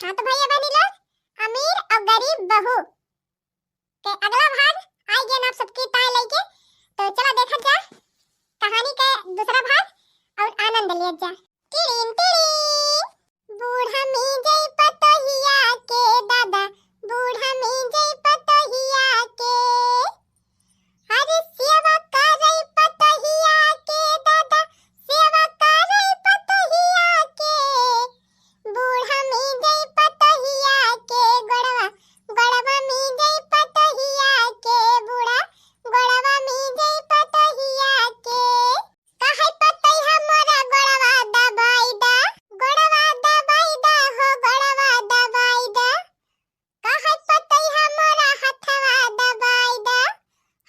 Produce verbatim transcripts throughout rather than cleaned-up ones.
हाँ तो भैया बहनी लोग, अमीर और गरीब बहू के अगला भाग आइ गया ना आप सबकी ताय लइके। तो चला देखा जा कहानी के दूसरा भाग और आनंद लिया जा। टिड़िन टिड़िन। बूढ़ा मीजई पतोहिया के दादा, बूढ़ा मीजई पतोहिया के। अरे सेवा करई पतोहिया के दादा, सेवा करई पतोहिया के। बूढ़ा मीजई पतोहिया के गोड़वा, गोड़वा मीजई पतोहिया के। बूढ़ा गोड़वा मीजई पतोहिया के। काहे पतई हमरा गोड़वा दबाई दा, गोड़वा दबाई दा हो, गोड़वा दबाई दा। काहे पतई हमरा हथवा दबाई दा,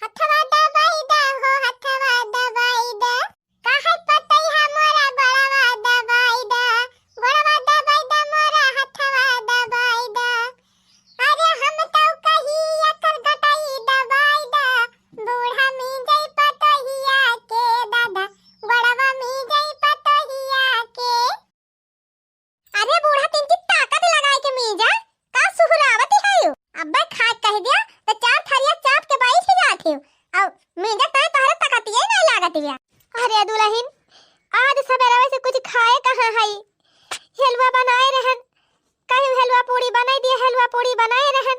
हथवा दबाई दा हो, हथवा दबाई दा। काहे पतई हमरा गोड़वा दबाई दा, गोड़वा दबाई दा, मोरा हथवा दबाई दा। अरे हम तौ कही एकर गटई दबाई दा, बूढ़ा मीजई पतोहिया के दादा, गोड़वा मीजई पतोहिया के। अरे बूढ़ा तिनकी ताकत लगाए के मीजा, का सुहुरावत है यू? अब्बे खाए कह दिया तो चार थरिया चाप के बैठ जात हो, और मीजा ताए तोहरे ताकतिये नहीं लागत बिया। अरे दुलहिन, आज सबेरवे से कुछ खाए कहाँ हई, हेलुआ बनाए रहन, कहीं हेलुआ पूड़ी बनाई दिया, हेलुआ पूड़ी बनाए रहन।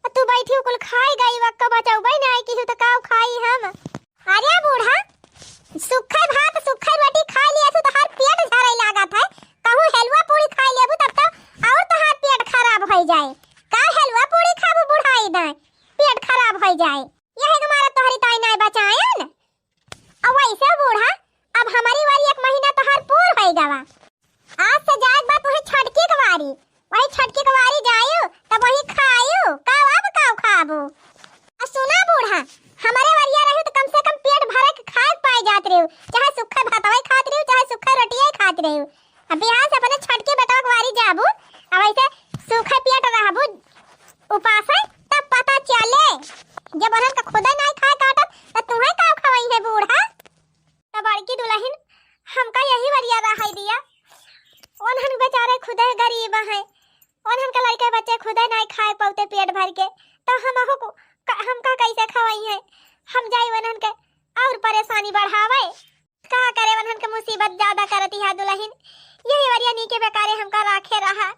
आ तू बैठी कुल खाए गई, वक्का बचौबे ना आई किहू तो काऊ खाई हम। अरे बूढ़ा, सुखई भात, सुखई रोटी खाए लिया सु तोहार पेट झरे लागत है। कहूँ हेलुआ पूड़ी खाए लेबू तब तो और तोहार पेट खराब हो जाए। का हेलुआ पूड़ी खाबू बुढ़ाई दाए, पेट खराब हो जाए। यही के मारा तोहरी ताई नाय बचायन। अब वैसे बूढ़ा, अब हमारी वारी एक महीना तोहार पूर होई गवा। आज से जाए के बाद वही छटकी के वारी, वही छटकी के वारी जायू, तब वही खायू, का अब का खाबू? आ सुना बूढ़ा, हमारे वरिया रहू तो कम से कम पेट भरे के खाए पाए जात रहू, चाहे सुखा भातवा खात रहू, चाहे सुखा रोटिया खात रहू। अब बिहान से अपने छटकी बेटवा के वारी जाबू, अब ऐसे सूखे पेट रहबू उपासे, तब पता चले। जब उन्हन का खुदे नाई खाए काटत, त तुहे का खवाई है बूढ़ा? त बड़की दुलहिन, हमका यही वरिया रहाई दिया। उन्हन बेचारे खुदे गरीब हैं, उन्हन के लड़के बच्चे खुदे नाई खाए पौते पेट भर के, त हमहू को, क-, हमका कैसे खवाई है? हम जाई उन्हन के और परेशानी बढ़ावे। का करे, उन्हन के मुसीबत ज्यादा करती है दुलहिन, यही वरिया नीके बेकारे हमका राखे रहा।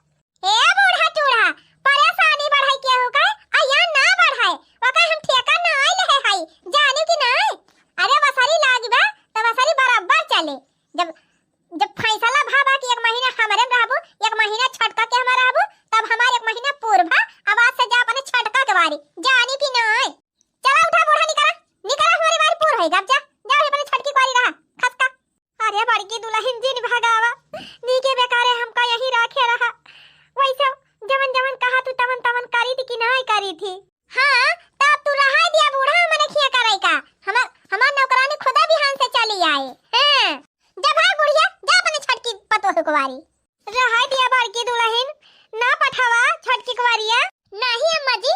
ए बूढ़ा टूढ़ा, परेशानी बढ़ाई केहू का, आ या ना बढ़ाए, ओका हम ठेका ना आए लेहे हई, जाने कि नाय? अरे वसरी लागी बा, त वसरी बराबर चले। जब, जब फैसला भा बा कि एक महीना हमरे में रहबू, एक महीना छटका के हमार रहबू, तब हमार एक महीना पूर भा, अब आज से जा अपने छटका के वारी, जाने कि नाय? चला उठा बूढ़ा, निकला, निकला, हमारी बारी पूर होई गब, जा, जा अपने छटकी कुआरी रहा, खसका। अरे बड़की दुलहिन जिन भगावा, नीके बेकारे हमका यही राखे रहा। वैसे जवन जवन कहा तू तवन तवन करी थी कि नाय करी थी? हाँ, तब तू रहाई दिया बूढ़ा, हमने खिया करे का। हमार, हमार नौकरानी खुदा बिहान से चली आए। हाँ, जा भाग बुढ़िया, जा अपने छटकी पतोह कुआरी। रहाई दिया बड़की दुलहिन, ना पठावा छटकी कुआरिया। नहीं अम्मा जी,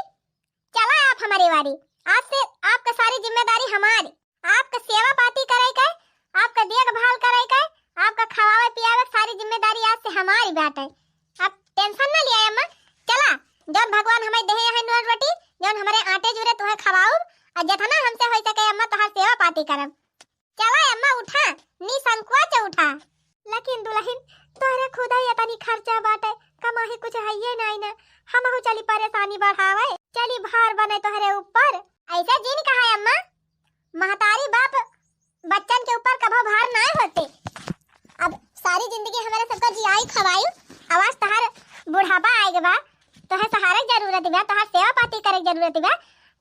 चला आप हमारे वारी। आज से आपका सारी जिम्मेदारी हमारी। आपका सेवा पाती करे के, आपका देखभाल करे के, आपका खवावे पियावे के सारी जिम्मेदारी आज से हमारी बाटे। आप tension ना लिया अम्मा। चला, जौन भगवान हमें देहे हैं नोर रोटी, जौन हमारे आटे जुरे तुहे खवाऊब, और जितना हमसे हो सके अम्मा तोहार सेवा पाती करब। चला अम्मा उठा, निसंकोच उठा। लेकिन दुलहिन, तोहरे खुदा ही इतनी खर्चा बाटे, कमाही कुछ हइये नाई ना। हमहू चली परेशानी बढ़ावे, चली भार बने तोहरे ऊपर। ऐसे जिन कहा अम्मा, महतारी बाप बच्चन के ऊपर कभो भार नाय होते। अब सारी जिंदगी हमारे सबका जियाई खवाई, अब आज तोहार बुढ़ापा आए के बा, तोहे सहारे के जरूरत बा, तोहार सेवा पाती करे के जरूरत बा,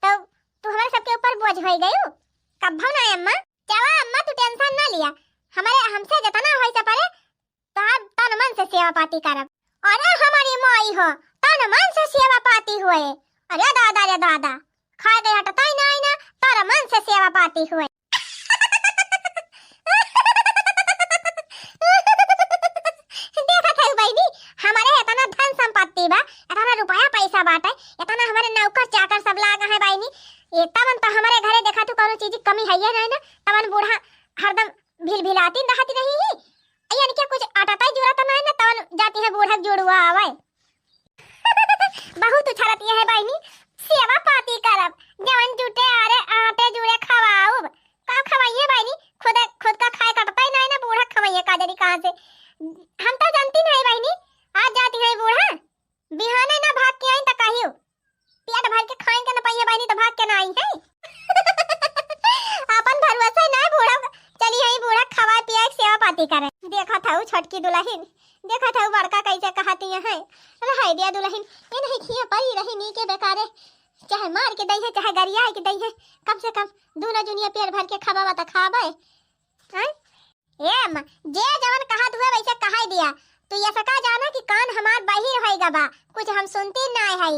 तो तू हमारे सबके ऊपर बोझ होई गयू। कभो ना अम्मा। चला अम्मा, तू tension ना लिया, हमारे, हमसे जितना होई से परे तोहार तन मन से सेवा पाती करब। अरे हमारी माई हो, तन मन से सेवा पाती हुए। अरे दादा रे दादा, खाए गए हटता ही ना, ना, तन मन से सेवा पाती हुए। देखत है बहिनी, हमारे इतना धन संपत्ति बा, इतना रुपया पैसा बाटे, इतना हमारे नौकर चाकर सब लाग है बहिनी, ये तवन तो हमारे घरे देखा तू कौनो चीज की कमी है ये नहीं ना, तवन बूढ़ा हरदम भिलभिलाती रहती रही ही। यानी क्या कुछ अटता ही जुड़ता नहीं ना, तवन जाती है बूढ़ा जुड़वा आवे। उछरत ये है बहिनी, सेवा पाती करब, जवन जुटे आरे आटे जुड़े खवाउब। का खवाइए बहिनी, खुद, खुद का खाए कटता ही नहीं ना, बूढ़ा खवाइए का जरी कहाँ से। हम तो जानती नहीं बहिनी, आज जाती है बूढ़ा, बिहाने ना भाग के आई त कहियो, पेट भर के खाए के ना पाइए बहिनी तो भाग के ना आई है। अपन भरोसा ना बूढ़ा, चली आई बूढ़ा खवाए पियाए के सेवा पाती करे। देखा था उ छोटकी दुलहिन, देखा था उ बड़का कैसे कहती है, रहाई दिया दुलहिन, ये नहीं खिया परी रही नी के बेकारे, चाहे मार के दई है, चाहे गरिया के दई है, कम से कम दोनों जुनिया पेट भर के खवावा त खाबे। हैं? ए अम्मा, जे जवन कहत हुए वैसे कहाई दिया। तू ये सका जाना कि कान हमार बहिर होई गबा, कुछ हम सुनती ना है।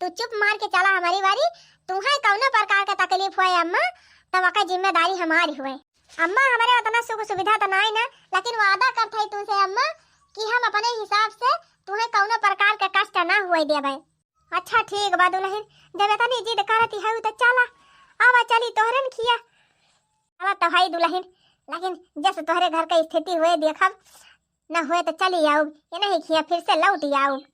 तू चुप मार के चला हमारी बारी। तुम्हें कौनो प्रकार का तकलीफ होए अम्मा, तब का जिम्मेदारी हमारी हुए। अम्मा, हमारे उतना सुख सुविधा तो नाई ना, लेकिन वादा करत है तुमसे अम्मा कि हम अपने हिसाब से तुम्हें कौनो प्रकार का कष्ट ना हुए देबे। अच्छा ठीक बा दुलहिन, जब इतनी जिद करती है तो चला, आवा चली तोहरे न खिया। चला तो है दुलहिन, लेकिन जस तोहरे घर का स्थिति हुए देखब, न हुए तो चली आउब, ये नहीं खिया फिर से लौट आउब।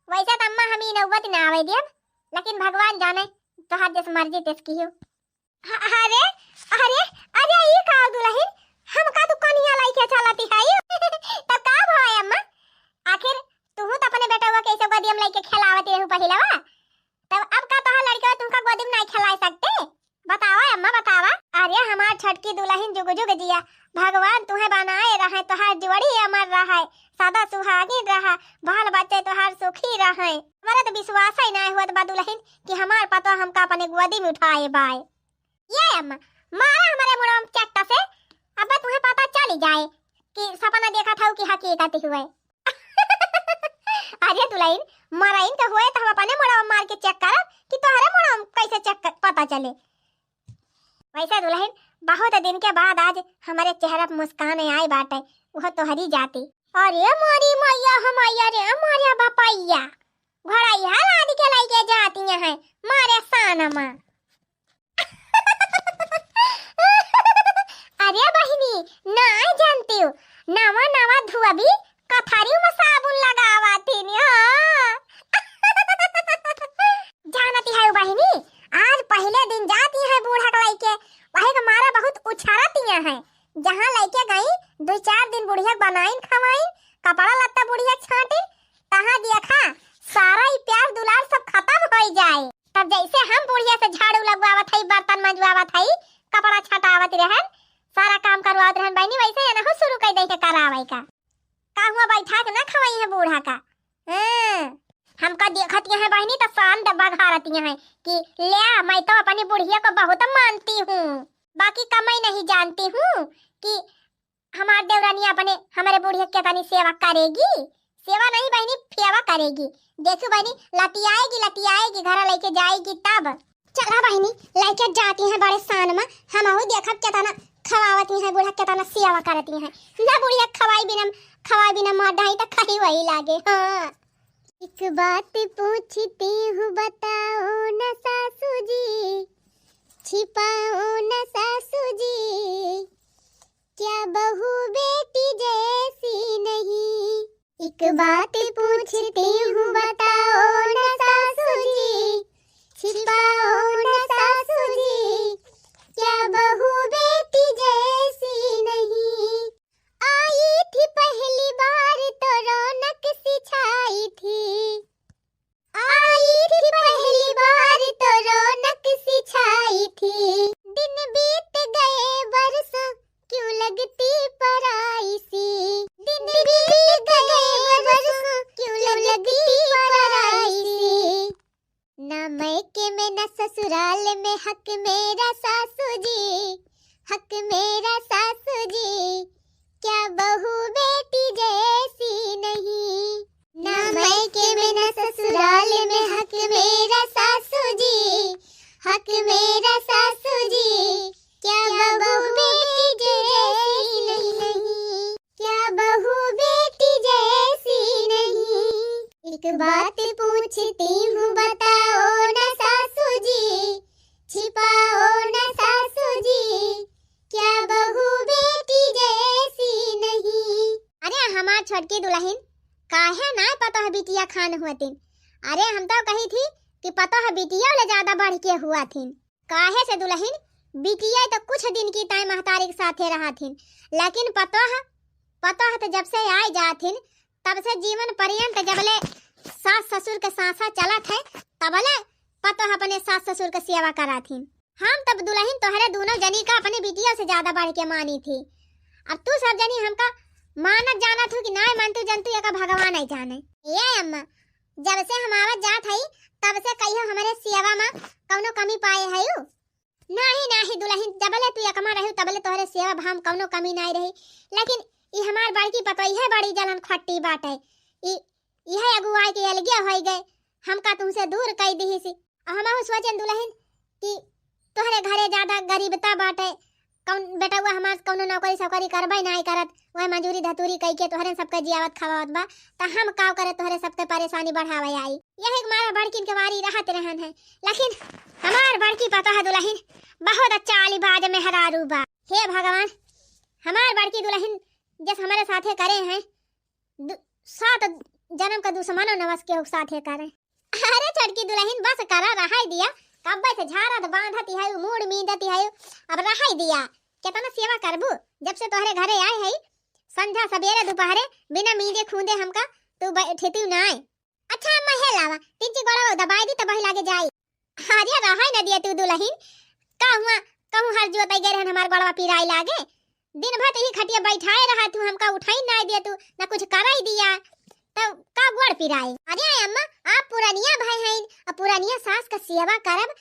वैसे तो अम्मा हम ई नौबत ना आवे देब, लेकिन भगवान जाने तोहार जस मर्जी तेस कियो। ह-, अरे, अरे, अरे, ई का दुलहिन, हमका दुकानिया लइके चलती है? तो का भवा अम्मा, आखिर तू तो अपने बेटवा के ऐसे गोदियम लइके खेलावती रहू पहिलवा, तब अब का तोहार लड़के तुमका गोदी में नहीं खेला सकते? बतावा अम्मा, बतावा। अरे हमार छोटकी दुलहिन जुग जुग जिया, भगवान तुम्हें बनाए रहे, तोहार जोड़ी अमर रहे, सदा सुहागिन रहा, बाल बच्चे तोहार सुखी रहे। हमारा तो विश्वास ही नहीं हुआ बा दुलहिन कि हमार पतोह हमका अपने गोदी में उठाए बाए। ये अम्मा, मारा हमारे मुड़वा में चट्टा से, अब तुम्हें पता चल ही जाए कि सपना देखा था कि हकीकत हुए। अरे दुलहिन, मरइन के हुए तो हम अपने मुड़वा मार के चेक करब कि तोहरे मुड़वा कैसे चेक कर, पता चले। वैसे दुलहिन, बहुत दिन के बाद आज हमारे चेहरा पे मुस्कान आई बाटे, वह तोहरी जाती। अरे मोरी मैया हो मैया रे, मोरे बपैया, घोड़ा यहाँ लाद के लइके जाती हैं, मारे सानमा। अरे बहिनी, नाय जानती हूँ, नवा नवा धुआबी कथारी में साबुन लगावा थी नी, हाँ। जानती है बहिनी, आज पहले दिन जाती है बूढ़ा के लइके, वही के मारा बहुत उछारती है। जहाँ लइके गई, दो चार दिन बुढ़िया के बनाइन खवाइन, कपड़ा लत्ता बुढ़िया के छाटिन, तहाँ देखा सारा ई प्यार दुलार सब खत्म हो जाए। तब जैसे हम बुढ़िया से झाड़ू लगवावत हई, बर्तन मंजवावत हई, कपड़ा छटावत रहन, सारा काम करवावत रहन बहिनी, वैसे एनहु शुरू कर दे के करावे का। का हुआ बैठा के ना खवाई है बूढ़ा का? हाँ, हमका देखत हैं बहिनी तो शान डब्बा घारत हैं कि ले आ, मैं तो अपनी बुढ़िया को बहुत मानती हूँ, बाकी कमाई नहीं जानती हूँ कि हमार देवरानी अपने हमरे बुढ़िया के तनी सेवा करेगी, सेवा नहीं बहिनी, फेवा करेगी। देखू बहिनी, लतियाएगी, लतियाएगी, घर लेके जाएगी तब। चला बहिनी, लेके जाती हैं बड़े शान में, हमहू देखब केतना खवावती हैं बूढ़ा, केतना सेवा करती हैं। ना बुढ़िया खवाई बिना, खवाई बिना मर डाई तो खही वही लागे। हाँ। एक बात पूछती हूँ बताओ न सासू जी, छिपाओ न सासू जी, क्या बहू बेटी जैसी नहीं? एक बात पूछती हूँ बताओ न सासू जी, छिपाओ न सासू जी, क्या बहू बेटी जैसी नहीं? आई थी पहली बार तो रौनक सी छाई थी, आई थी पहली बार तो रौनक सी छाई थी। दिन बीत गए बरसों क्यों लगती पराई सी, दिन बीत गए बरसों क्यों लगती पराई सी। ना मैके में ना ससुराल में हक मेरा सासू जी, हक मेरा सासू जी, क्या बहू बेटी जैसी नहीं। ना मैके में ना ससुराल में हक मेरा सासू जी, हक मेरा सासू जी, क्या बहू बेटी जैसी नहीं, क्या बहू बेटी जैसी नहीं। एक बात पूछती हूँ बताओ न सासू जी, छिपाओ न सासू जी, क्या बहू बेटी जैसी नहीं। अरे हमार छोटकी दुलहिन, काहे ना पतोह बिटिया खान होतिन? अरे हम तउ कही थी कि पतोह बिटिया ले ज्यादा बढ़ के हुआ थिन। काहे से दुलहिन, बिटिया तो कुछ दिन की ताई महतारी के साथे रहा थिन, लेकिन पतोह, पतोह तो जब से आए जा थिन, तब से जीवन पर्यंत जबले सास ससुर के सांसा चलत है, तबले पतोह अपने सास ससुर के सेवा करा थिन। हम तब दुलहिन तोहरे दूनों जनी का अपने बिटिया से ज्यादा बढ़ के मानी थी। अब तू सब जनी हमका मानत जानत हूँ कि नाय मानतू जनतू, एका भगवान ही जाने। ए अम्मा, जब से हम आवत जात हई, तब से कहियो हमरे सेवा मा कौनो कमी पाए हयू? नाही, नाही दुलहिन, जबले तू एकमा रहू, तबले तोहरे सेवा भाव मा कौनो कमी नाही रही। लेकिन ई हमार बड़की पतोहिया बड़ी जलन खट्टी बाटे। ई, इहे अगुआई के अलगे होई गए, हमका तुमसे दूर कई दिहिसी। आ हमहू सोचेन दुलहिन कि तोहरे घरे ज्यादा गरीबता बाटे, कौन बेटउआ हमार कौनो नौकरी सौकरी करबे नाई करत, वह मजूरी धतूरी कई के तोहरे सबके जियावत खवावत बा, त हम काव करे तोहरे सबके परेशानी बढ़ावे आई। यही के मारे बड़किन के बारी रहत रहन है, लेकिन हमार बड़की पतोह दुलहिन बहुत अच्छा आली बाज मेहरारू बा। हे भगवान, हमार बड़की दुलहिन जस हमरे साथे करे हैं, दु-, सात जन्म का दुश्मनो न बस केहू साथे करे। अरे छोटकी दुलहिन, बस करा, रहाई दिया। कब्बे से झारत बांधत हयू, मूड़ मींजत हयू, अब रहाई दिया। केतना सेवा करबू? जब से तोहरे घरे आए हई, संझा सबेरे दुपहरे बिना मींजे खूंदे हमका तू बैठती नाय। अच्छा अम्मा, हे लावा, तिनची गोड़वा दबाई दी, तब वही लागे जाई। अरे रहाई न दिया तू दुलहिन, का हुआ, कहूँ हर जोतई गए रहन, हमार गोड़वा पिराई लागे। दिन भर तो यही खटिया बैठाए रहा तू, हमका उठाई ना दिया तू, ना कुछ कराई दिया, तब का गोड़ पिराए? अरे अम्मा, आप पुरनिया भाई हैं, अब पुरनिया सास का सेवा करब,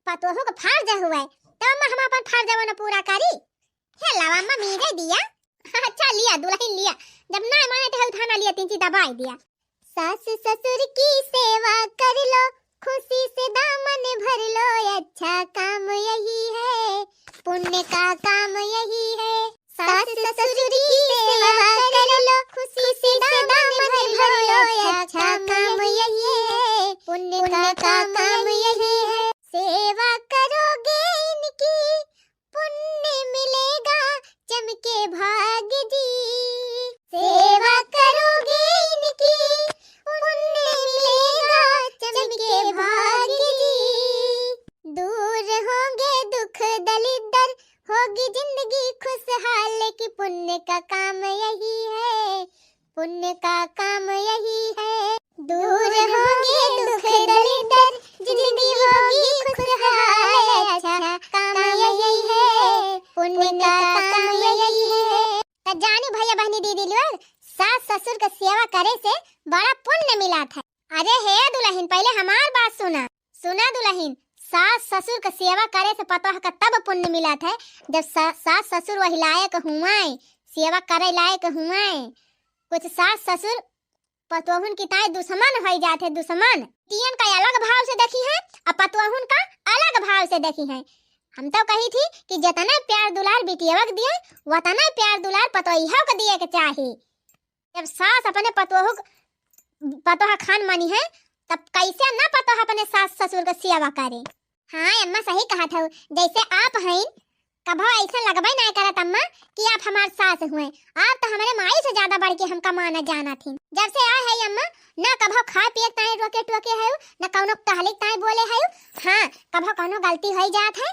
पतोहू का फर्ज हुए, तब अम्मा हम अपन फर्ज वो न पूरा करी। हे लावा अम्मा, मींजे दिया। अच्छा लिया दुलहिन लिया, जब ना माने तो उठाना लिया, तिनची दबाई दिया। सास ससुर की सेवा कर लो, खुशी से दामन भर लो, अच्छा काम यही है, पुण्य का काम यही है। सास ससुर की सेवा कर लो, खुशी से दामन भर लो, अच्छा काम यही है, पुण्य का काम यही है। सेवा करोगे इनकी, पुण्य मिलेगा चमके भाग्य जी। सेवा करोगे इनकी, पुण्य मिलेगा चमके भाग्य जी। दूर होंगे दुख दलिद्दर, होगी जिंदगी खुशहाल, कि पुण्य का काम यही है, पुण्य का काम यही है। दूर होंगे दुख दलिद्दर, जिंदगी होगी खुशहाल, अच्छा काम यही है, पुण्य का काम यही है। त जानी भैया बहनी दीदी लोग, सास ससुर के सेवा करे से बड़ा पुण्य मिलत है। अरे हे दुलहिन, पहिले हमार बात सुना। सुना दुलहिन, सास ससुर के सेवा करे से पतोह का तब पुण्य मिलत है, जब सा-, सास ससुर वही लायक हुआए, सेवा करे लायक हुआए। कुछ सास ससुर पतोहुन की ताई दुश्मन होई जात है, दुश्मन। बिटियन का अलग भाव से देखी है और पतोहुन का अलग भाव से देखी है। हम तो कही थी कि जितना प्यार दुलार बिटियवा के दिए, उतना प्यार दुलार पतोहिया के दिए के चाही। जब सास अपने पतोहू क-, पतोह खान मानी है, तब कैसे ना पतोह अपने सास ससुर के सेवा करे? हाँ अम्मा, सही कहत हऊ। जैसे आप हईन, कभो ऐसा लगबे नाय करत अम्मा कि आप हमार सास हुए। आप तो हमरे माई से ज्यादा बढ़ के हमका माना जाना थी। जब से आए है अम्मा, ना कभो खाए पिए ताई रोके टोके है, ना कौनो टहले ताई बोले है। हाँ, कभो कौनो गलती हो जात है,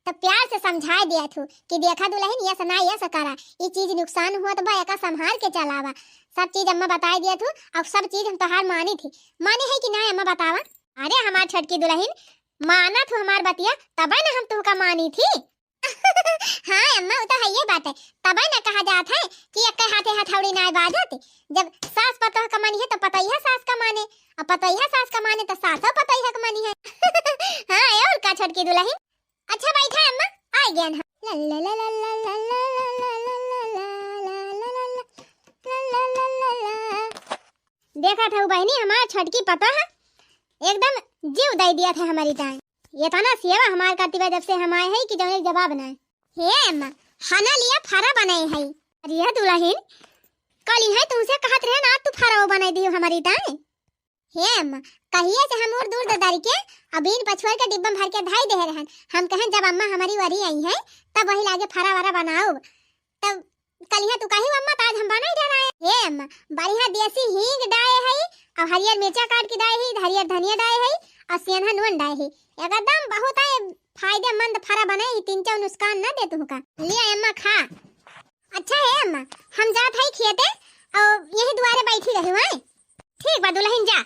तो प्यार से समझाए दिया थू कि देखा दुलहिन, ये से ना ये से करा, ये चीज नुकसान हुआ तो बा, एका संभाल के चलावा। सब चीज अम्मा बताए दिया थू, और सब चीज हम तोहार मानी थी। मानी है कि ना अम्मा, बतावा? अरे हमार छोटकी दुलहिन, माना थू हमार बतिया, तबे ना हम तुहका मानी थी। हाँ अम्मा, वो तो है ये बात है, तबे ना कहा जात है कि एक हाथे हथौड़ी ना बाजत। जब सास पतोह का मानी है तो पतोहिया सास का माने, और पतोहिया सास का माने तो सासो पतोहिया का मानी है। हाँ, और का छोटकी दुलहिन, अच्छा बैठा अम्मा, आ गया हम। ला ला ला ला। देखा था बहनी, हमार छोटकी पतोह एकदम जीव दे दिया था हमारी ताई। ये तना सेवा हमार करती बा जब से हम आए हैं कि जौन एक जवाब ना है। हे अम्मा, हना लिया फरा बनाए है। अरे ये दुलहिन, कल ही तुमसे कहत रहे ना, तू फरा बनाए दियो हमारी ताई। हे अम्मा, कहिए से हम उड़ दूर ददारी के अबीन पछुअर के डिब्बा में भर के धाई दे रहन। हम कहें जब अम्मा हमारी वरी आई है, तब वही लागे फरा वरा बनाओ। तब कलिया तू कही अम्मा, तो आज हम बनाई डराए। हे अम्मा, बढ़िया देसी हींग डाए है, और हरियर मिर्चा काट के डाए ही, हरियर धनिया डाए ही, और सेंधा नून डाए ही। एकदम बहुत है फायदेमंद फरा बने ही, तीन चार नुकसान ना दे तुहका। लिया अम्मा खा। अच्छा है अम्मा, हम जात है खेते, और यही दुआरे बैठी रही हैं। ठीक बा दुलहिन, जा।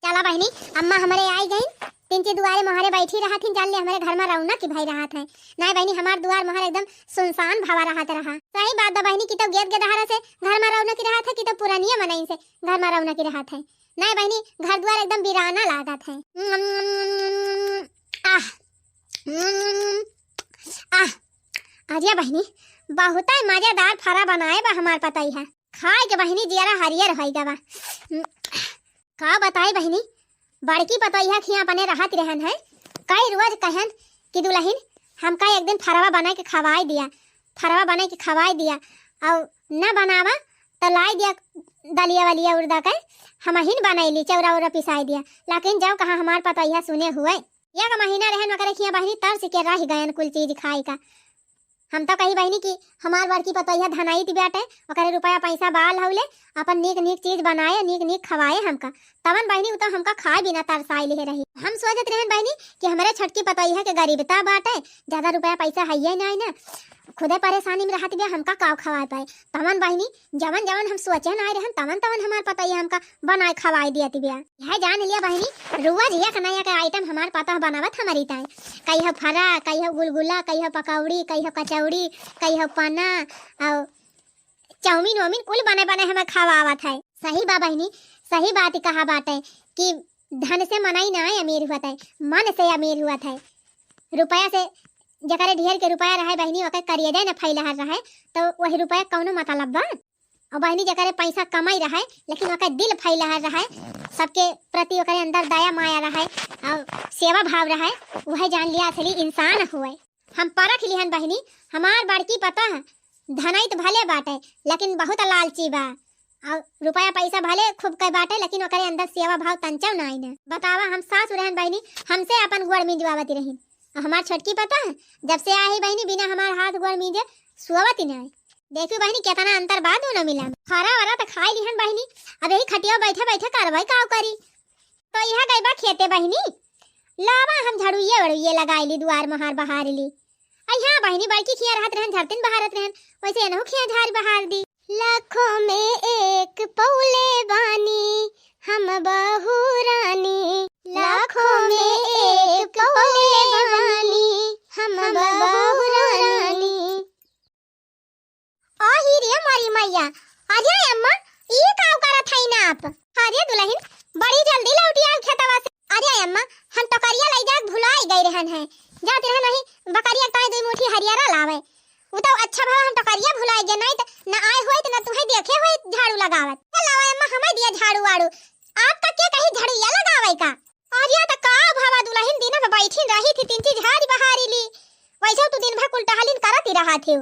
चला बहिनी, अम्मा हमरे आई गईं, तिनची दुआरे मोहरे बैठी रहत हिन, जान ले हमरे घर मा रौनक भई रहत है। नाहीं बहिनी, हमार दुआर मोहर एकदम सुनसान भवा रहत रहा। सही बात बा बहिनी, कि तो गेद गेदहरा से घर मा रौनक रहत है, कि तो पुरानिया मनई से घर मा रौनक रहत है। नाहीं बहिनी, घर दुआर एकदम बिराना लागत है। आह, आह, अरे बहिनी, बहुतै मजेदार फरा बनाए बा हमार पतोहिया। खाए के बहिनी जियरा हरियर होइ गवा। का बताई बहिनी, बड़की पतोहिया खिया अपने रहत रहन है, कई रोज कहन कि दुलहिन, हमका एक दिन फरवा बनाए के खवाए दिया, फरवा बनाए के खवाए दिया, और न बनावा तो लाई दिया दलिया वलिया उड़दा के, हमहिन बनैली, चौरा उरा पिसाई दिया। लेकिन जब कहा हमार पतोहिया सुने हुए, एक महीना रहन ओकरे खिया बहिनी, तरस के रह गयन कुल चीज खाए का। हम तो कही बहिनी कि हमार बड़की पतोहिया धनाइत बाटे, ओकरे रुपया पैसा बाल हौले, अपन नीक नीक चीज बनाए, नीक नीक खवाए हमका। तवन बहिनी उ तो हमका खाए बिना तरसाए लिहे रही। हम सोचत रहन बहिनी कि हमरे छोटकी पतोहिया के गरीबता बाटे, ज्यादा रुपया पैसा हइये नाई ना, खुदे परेशानी में रहत बिया, हमका काव खवाए पाए। तवन बहिनी जवन जवन हम सोचे नाई रहन, तवन तवन हमार पतोहिया हमका बनाए खवाए दियत बिया। यह जान लिया बहिनी, रोज एक नया के item हमार पतोह बनावत हमरी ताई। कहियो फरा, कहियो गुलगुला, कहियो पकौड़ी, कहियो कचौड़ी, कहियो पना, और चाउमीन वाउमीन कुल बने बने हमें खवावत है। सही बा बहिनी, सही बात कहा बाटे कि धन से मनई ना अमीर हुअत है, मन से अमीर हुअत है। रुपया से, जकरे ढेर के रुपया रहे बहिनी, ओके करिए दे न फैलहर रहे, तो वही रुपया कौनो मतलब बा? और बहिनी, जेकरे पैसा कमाई रहे, लेकिन ओकर दिल फैलहर रहे, सबके प्रति ओकरे अंदर दया माया रहे और सेवा भाव रहे, वह जान लिया असली इंसान हुए। हम परख लिहन बहिनी, हमार बड़की पतोह धनई तो भले बाटे, लेकिन बहुत लालची बा। और रुपया पैसा भले खूब के बाटे, लेकिन ओकरे अंदर सेवा भाव तंचो नाई न। बतावा, हम सासु रहन बहिनी, हमसे अपन गोड़ मिंजवावत रहिन। और हमार छोटकी पतोह, जब से आई बहिनी, बिना हमार हाथ गोड़ मिंजे सोवत ही नाई। देखियो बहिनी, केतना अंतर बा दोनों मिला में। फरा वरा त खाई लिहन बहिनी, अब यही खटिया बैठे बैठे करवाई काव करी। तो यह गई बा खेते बहिनी, लावा हम झाड़ुइये वड़ुइये लगाई ली, दुआर मोहार बहार ली। आई हाँ बहिनी, बड़की खिया रहत रहन, झरतिन बहारत रहन, वैसे एनहु खिया झाड़ बहार दी। लाखों में एक पौले बानी हम बहू रानी, लाखों में एक पौले बानी हम बहू रानी। आही रे मोरी मैया, अरे अम्मा, ई का करत हईन आप? अरे दुलहिन, बड़ी जल्दी लौटी आल खेतवा से। अरे अम्मा, हम टोकरिया लई जात भुलाई गई रहन है, जात रहन वही बकरिया ताई दुई मुठी हरियरा लावे। उ तो अच्छा भवा हम टोकरिया भुलाई गए, नहीं तो न आए होइत, न तुहे देखे होइत झाड़ू लगावत। चल लावा अम्मा, हमें दिया झाड़ू वाड़ू। आपका के कही झाड़ू या लगावे का? अरे त का भवा दुलहिन, दिन में बैठिन रही थी, तीन चीज झाड़ी बहारी ली। वैसे तू दिन भर कुल टहलिन करत ही रहा थे,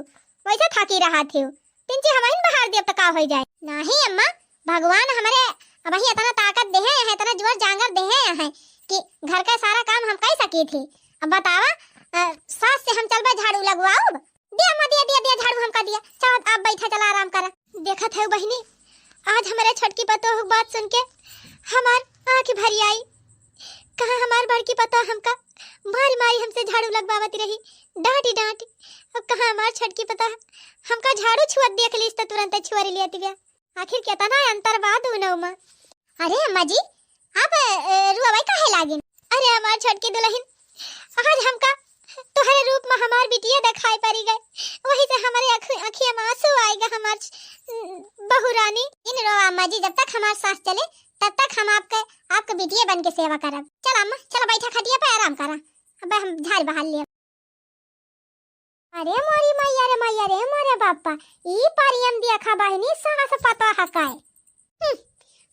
वैसे थकी रहा थे, तीन चीज हमहिन बहार देब त का हो जाए? नहीं अम्मा, भगवान हमरे अबही इतना ताकत देहे हैं, इतना जोर जांगर देहे हैं कि घर का सारा काम हम कर सकी थी। अब बतावा, अ, सास से हम चलबे झाड़ू लगवाऊब? दिया अम्मा, दिया, दिया, दिया झाड़ू हमका दिया। चल, आप बैठा, चला आराम करा। देखत है बहिनी, आज हमरे छोटकी पतोह के बात सुन के हमार आँख भरी आई। कहाँ हमार बड़की पतोह हमका मारी मारी हमसे झाड़ू लगवावत रही, डांटी डांटी। अब कहाँ हमार छोटकी पतोह हमका झाड़ू छुअत देख लीस तो तुरंत छोड़ लियत बिया। आखिर केतना अंतर बा दोनों में। अरे अम्मा जी, आप, अ, रुआवै काहे लागिन? अरे हमार छोटकी दुलहिन, आज हमका तोहरे रूप में हमार बिटिया देखाई पड़ी गए, वही से हमारे अख-, अखिया में आंसू आएगा हमार छ-, बहू रानी। इन रो अम्मा जी, जब तक हमार सांस चले, तब तक हम आपके, आपके बिटिया बन के सेवा करब। चल अम्मा, चल बैठा खटिया पे आराम करा, अब हम झाड़ बहार लिया। अरे मोरी मैया रे मैया रे मोरे बापा, ई परियम देखा बहिनी सास पतोह काय। हम्म,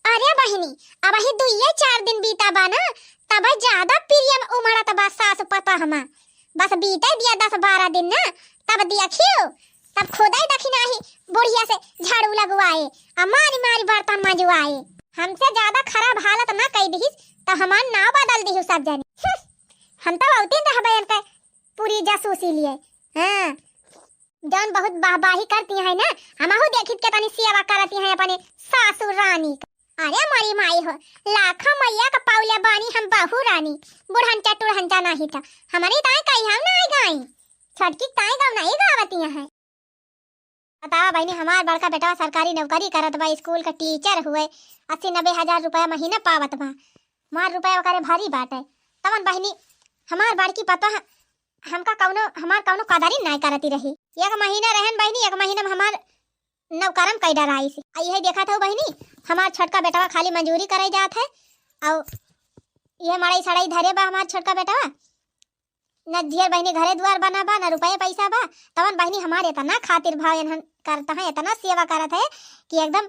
अरे बहिनी, अबही दुइये चार दिन बीता बा ना, तब ज्यादा प्रियम उमड़त बा सास पतोह मा। बस बीते दिया दस बारह दिन ना, तब देखियो, तब खुदै दखिनाही बुढ़िया से झाड़ू लगवाए, आ मारी मारी बर्तन मजवाए। हमसे ज्यादा खराब हालत ना कई दिहिस, त हमार नाव बदल दिहु सब जनी। हम्म, हम तो औतिन रहबे इनके पूरी जासूसी लिए। हाँ, जौन बहुत वाहवाही करती हैं ना, हमहू देखित के तनी सेवा करती हैं अपने सासू रानी का। अरे मोरी माई हो, लाखों मइया का पउले बानी हम बहू रानी, बुढ़नचा टुढ़नचा नाही था, हमरी ताई कहियो ना आई गाई, छोटकी ताई गउ नाही गावतिया है। बतावा बहिनी, हमार बड़का बेटवा सरकारी नौकरी करत बा, स्कूल का टीचर हुए, अस्सी नब्बे हजार रुपया महीना पावत बा, मार रुपया ओकरे भारी बाटे। तवन बहिनी, हमार बड़की पतोह हमका कउनो, हमार कउनो कदरिन नाय करती रही। एक महीना रहन बहिनी, एक महीना में हमार नौकरम कई डराइस। आ इहे देखत हउ बहिनी, हमार छोटका बेटवा खाली मजूरी करे जात है, अउ इहे मड़ई सड़ई धरे बा हमार छोटका बेटवा। न ढेर बहिनी घरे दुआर बना बा, न रुपये पैसा बा। तवन बहिनी हमार इतना खातिर भाव इन्हन करत है, इतना सेवा करत है कि एकदम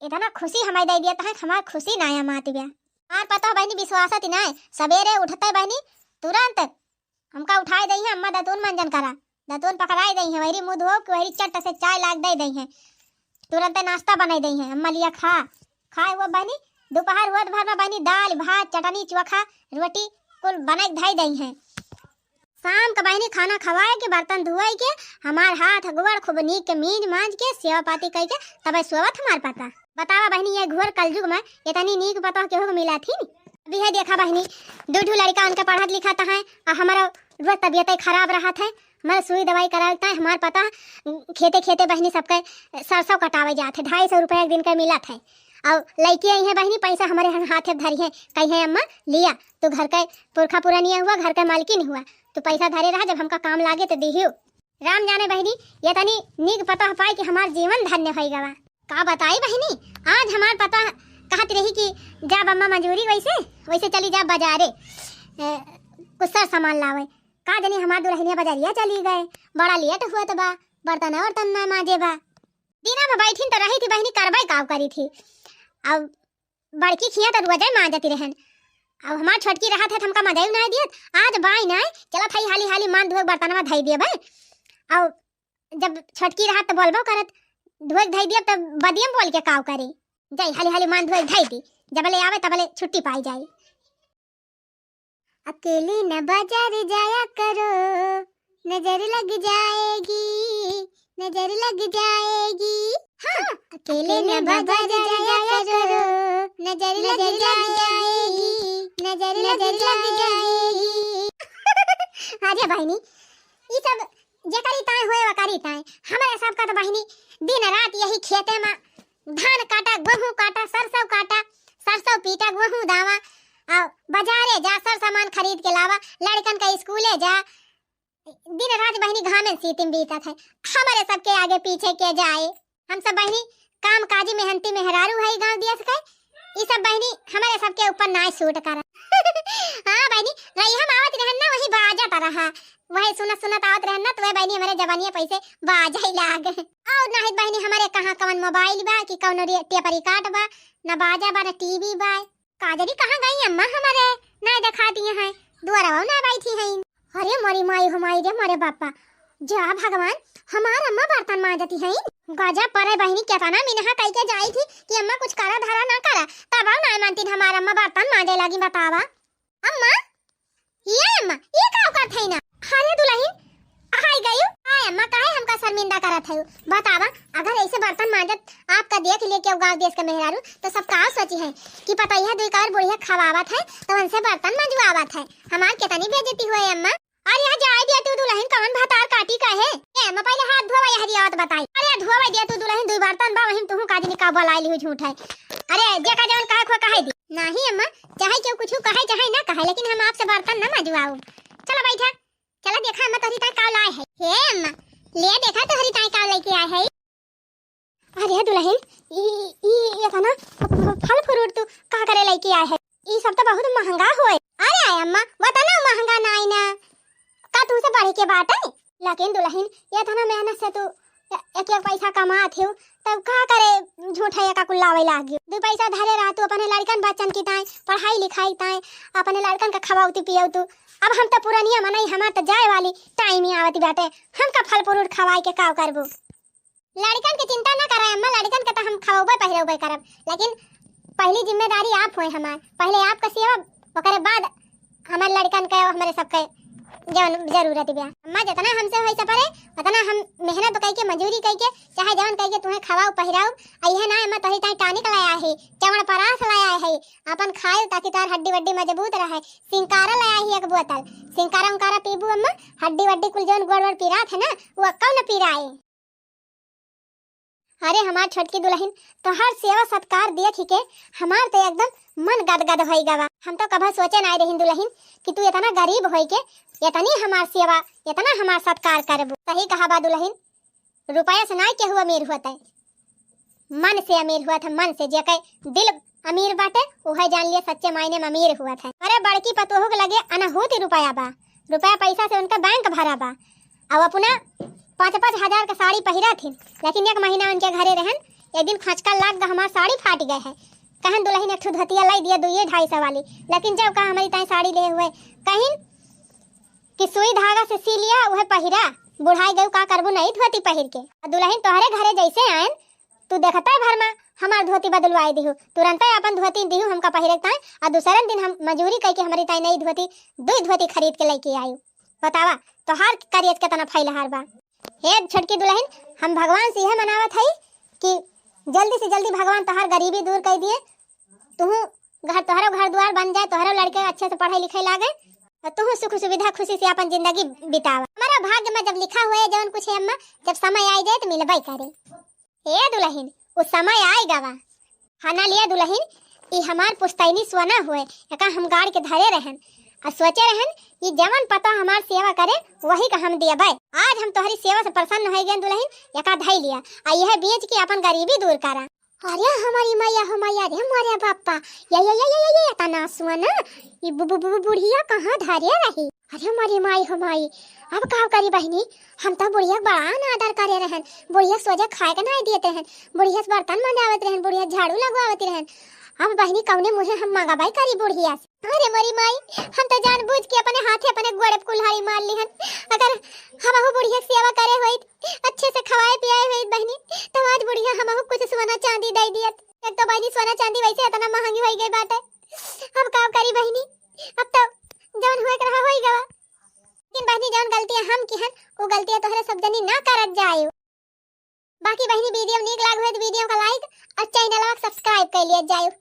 इतना खुशी हमार दइ दियत है, हमार खुशी नाय मात बा। हमार पतोह बहिनी विश्वासत ही नाय, सबेरे उठते बहिनी तुरंत हमका उठाए दइहैं, "अम्मा दतुन मंजन करा, दतुन पकड़ाए दइहैं, वहरी मुँह धोव कि वहरी चट्ट से चाय लाग दइ दइहैं, तुरंते नाश्ता बनाइ दइहैं, अम्मा लिया खा।" खाए हुआ बहिनी, दोपहर हुआ तो भर में बहिनी दाल, भात, चटनी, चोखा, रोटी कुल बनाइ के धइ दइहैं। शाम का बहिनी खाना खवाए के, बर्तन धोए के, हमार हाथ गोड़ खूब नीक के मीज मांज के, सेवा पाती कइ के, तबे सोवत हमार पतोह। बतावा बहिनी, ये घोर कलयुग में इतनी नीक पतोह केहू के मिला थी? अभी है देखा बहिनी, दू ठू लड़का उनके पढ़त लिखत हैं, अउ हमारा रोज तबियत खराब रहत है, हमारा सुई दवाई करावत है, हमार पतोह खेते खेते बहिनी सबके सरसों कटावे जात है, ढाई सौ रुपया एक दिन का मिलत है, अउ लइके अइहैं बहिनी, पैसा हमरे हाथे धरिहैं, कहिहैं, "अम्मा लिया, तू घर के पुरखा पुरनिया हुआ, घर के मालकिन हुआ, तू पैसा धरे रहा, जब हमका काम लागे तो दिहियो।" राम जाने बहिनी, इतनी नीक पतोह पाए कि हमार जीवन धन्य होइ गवा। का बताई बहिनी, आज हमार पतोह कहत रही कि "जा अम्मा मजूरी, वैसे वैसे चली जा बाजारे, ए, कुछ सर सामान लावे।" का जानी हमार दुलहिनिया बजरिया चली गए, बड़ा लेट हुआ तो बा, बर्तन वर्तन ना माजे बा। दिना में बैठिन तो रही थी बहिनी, करबै काव करी थी। अब बड़की खिया तो रोजै मांजती रहन, अब हमार छोटकी रहत है तो हमका मजाई ना दियत। आज बाई ना चलत है, हाली हाली मान धोए बर्तनवा धई दिए भाई। अब जब छोटकी रहत तो बोलबो करत, धोए धई दियब तब बदियम बोल के काव करी। जाई हाली हाली मान धोए धई दी, जबले आवे तबले छुट्टी पाई जाई। अकेले न बाजार जाया करो, नजर लग जाएगी, नजर लग जाएगी। हाँ, अकेले न बाजार जाया करो, नजर लग जाएगी, नजर लग जाएगी। अरे बहिनी, ई सब जेकरी ताई होए वकरी ताई, हमरे सबका तो बहिनी दिन रात यही खेते में धान काटा, गोहूँ काटा, सरसों काटा, सरसों पीटा, गोहूँ दावा, अउ बाजारे जा, सर सामान खरीद के लावा, लड़कन का स्कूले जा। दिन रात बहिनी घामे सीतिम बीतत है, हमरे सबके आगे पीछे के जाए। हम सब बहिनी काम काजी मेहनती मेहरारू है गाँव दियस के, ई सब बहिनी हमरे सबके ऊपर नाय सूट करत। हाँ बहिनी, रही हम आवत रहन ना, वही बाजत रहा, वही सुनत सुनत आवत रहन ना, तो वह बहिनी हमरे जवानिया पैसे बाजै लाग। और नाहित बहिनी हमरे कहाँ कवन मोबाइल बा कि कौनो रे-, टेप रिकॉर्ड बा, न बाजा बा, न टीवी बा। का जानी कहाँ गई अम्मा हमरे, नाय देखाती हैं, दुआरवा ना बैठी हैं। अरे मोरी माई हो माई रे मोरे बापा, जा भगवान, हमार अम्मा बर्तन मांजती हैं। गजब परे बहिनी, केतना मिनहा कई के जाई थी कि अम्मा कुछ करा धरा ना करा, तब ना मानती हमार अम्मा बर्तन मांजे लगी। बतावा अम्मा, ये अम्मा, ये का करत है ना? अरे दुलहिन, हाय गयू। हाय अम्मा, काहे हमका शर्मिंदा करत है? बतावा, अगर ऐसे बर्तन मांजत आपका देख लिए केहू गाँव देश के मेहरारू, तो सब का सोची है कि पतोहिया दुई कार बुढ़िया खवावत है, तो उनसे बर्तन मंजवावत है। हमार कितनी बेइज्जती हुए अम्मा। अरे यहाँ जाए दिया तू दुलहिन, कौन भतार काटी का है? ए अम्मा, पहले हाथ धोवा, यह रियावत बताई। अरे धोवा दिया तू दुलहिन, दुई बर्तन बा, वही तुहू काजनी का बोलाई लिहू झूठ है। अरे जेका जवन कहे खो कहे दी। नहीं अम्मा, चाहे केहू कुछ कहे चाहे ना कहे, लेकिन हम आपसे बर्तन ना मंजवाऊ। चला बैठा, चला देखा अम्मा तोहरी ताई का लाए है। हे अम्मा, ले देखा तोहरी ताई का लेके आए है। अरे दुलहिन, ई, ई, ये था ना फल फ्रूट तू का करे लेके आए है? ई सब तो बहुत महंगा होए। अरे आए अम्मा, वो तो ना महंगा नाई ना, का तुमसे बढ़ के बात है? लेकिन दुलहिन, ये था ना मेहनत से तू एक एक पैसा कमात हो, तब का करे झूठे का कुल लावे लागी। दू पैसा धरे रहा तू अपने लड़कन बच्चन की ताई, पढ़ाई लिखाई ताई, अपने लड़कन का खवाउती पियउतू। अब हम तो पुरनिया मनई, हमार तो जाए वाली टाइम ही आवत बाटे, हम का फल फ्रूट खवाए के का करबू? लड़कन के चिंता ना करे अम्मा, लड़कन के तो हम खवाबे पहिरबे करब, लेकिन पहली जिम्मेदारी आप होए हमार, पहले आपका सेवा, ओकरे बाद हमार लड़कन के, हमरे सबके जवन जरूरत बा। अम्मा, जितना हमसे होई सपरे, उतना हम मेहनत कइके, मजूरी कइके, चाहे जवन कइके तुहें खवाऊ पहिराऊ। आ इहे ना अम्मा, तोहरी ताई tonic लाया है, चवनप्राश लाया है, अपन खायू ताकि तोहार हड्डी वड्डी मजबूत रहे। सिंकारा लाया है एक बोतल, सिंकारा उंकारा पीबू अम्मा, हड्डी वड्डी कुल जवन गोड़ वोड़ पिरात है ना, वो अक्कौ न पिराए। अरे हमार छोटकी दुलहिन, तोहार सेवा सत्कार देखि के हमार तो एकदम मन गदगद होई गवा। हम तो कभा सोचे नाई रहिन दुलहिन कि तू इतना गरीब होई के इतनी हमार सेवा, इतना हमार सत्कार करबू। सही कहा बा दुलहिन, रुपया से नाई केहू अमीर होत है, मन से अमीर होत है, मन से। जेके दिल अमीर बाटे, उहे जान लिए सच्चे मायने में अमीर होत है। अरे बड़की पतोहू के लगे अनहूत रुपया बा, रुपया पैसा से उनका बैंक भरा बा। अब अपना पाँच पाँच हजार के साड़ी पहिरा थिन, लेकिन एक महीना उनके घरे रहन, एक दिन खचका लाग ग हमार साड़ी फाट गए है। कहन दुलहिन एक ठो धोतिया लाई दिया दुइये ढाई सौ वाली, लेकिन जब कहा हमरी ताई साड़ी ले हुए, कहिन कि सुई धागा से सी लिया, उहे पहिरा, बुढ़ाई गयू का करबू नई धोती पहिर के। आ दुलहिन तोहरे घरे जैसे आयन, तू देखते भर मा हमार धोती बदलवाई दिहू, तुरंते अपन धोती दिहू हमका पहिरे के ताई, आ दूसरे दिन हम मजूरी कइके हमरी ताई नई धोती, दुई धोती खरीद के लइके आयू। बतावा, तोहार करेज केतना फैलहार बा। हे छोटकी दुलहिन, हम भगवान से यह मनावत हई कि जल्दी से जल्दी भगवान तोहार गरीबी दूर कर दिए, तुहू घर, तोहरो घर दुआर बन जाए, तोहरो लड़के अच्छे से पढ़े लिखे लागे, और तुहू सुख सुविधा खुशी से अपन जिंदगी बितावा। हमारा भाग्य में जब लिखा हुए जवन कुछ है अम्मा, जब समय आई जाए तो मिलबे करे। ए दुलहिन, उ समय आए गवा। हना लिया दुलहिन, ई हमार पुस्तैनी सोना हुए, एका हम गाड़ के धरे रहन, आ सोचे रहन कि जवन पता हमार सेवा करे, वही का हम देबे। आज हम तोहरी सेवा से प्रसन्न हो गए दुलहिन, एका धई लिया, आ यह बेच के अपन गरीबी दूर करा। अरे हमारी मैया हो मैया रे, हमारे बापा, ये, ये, ये, ये, ये, ये, इतना सोना, ई बु-, बु-, बु-, बुढ़िया कहाँ धरे रही? अरे हमारी माई हो माई, अब का करी बहिनी, हम तो बुढ़िया के बड़ा अनादर करे रहन, बुढ़िया सोझे खाए के नाई देते रहन, बुढ़िया से बर्तन मंजावत रहन, बुढ़िया झाड़ू लगवावत रहन। अब बहिनी कौने मुँहे हम मंगाबाई करी बुढ़िया से? अरे मोरी माई, हम तो जानबूझ के अपने हाथे अपने गोड़े पे कुल्हाड़ी मार लिहन। अगर हमहू बुढ़िया के सेवा करे होइत, अच्छे से खवाए पियाए होइत बहिनी, तब आज बुढ़िया हमहू कुछ सोना चांदी दे दियत। एक तो बहिनी सोना चांदी वैसे इतना महंगी होई गई बाटे, अब का करी बहिनी, अब तो जवन हुए के रहा होई गवा। लेकिन बहिनी जवन गलतियां हम किहन, वो गलतियां तोहरे सब जनी ना करत जाए। बाकी बहिनी वीडियो नीक लाग हुए तो वीडियो का like और चैनल का subscribe कर लिया जाए।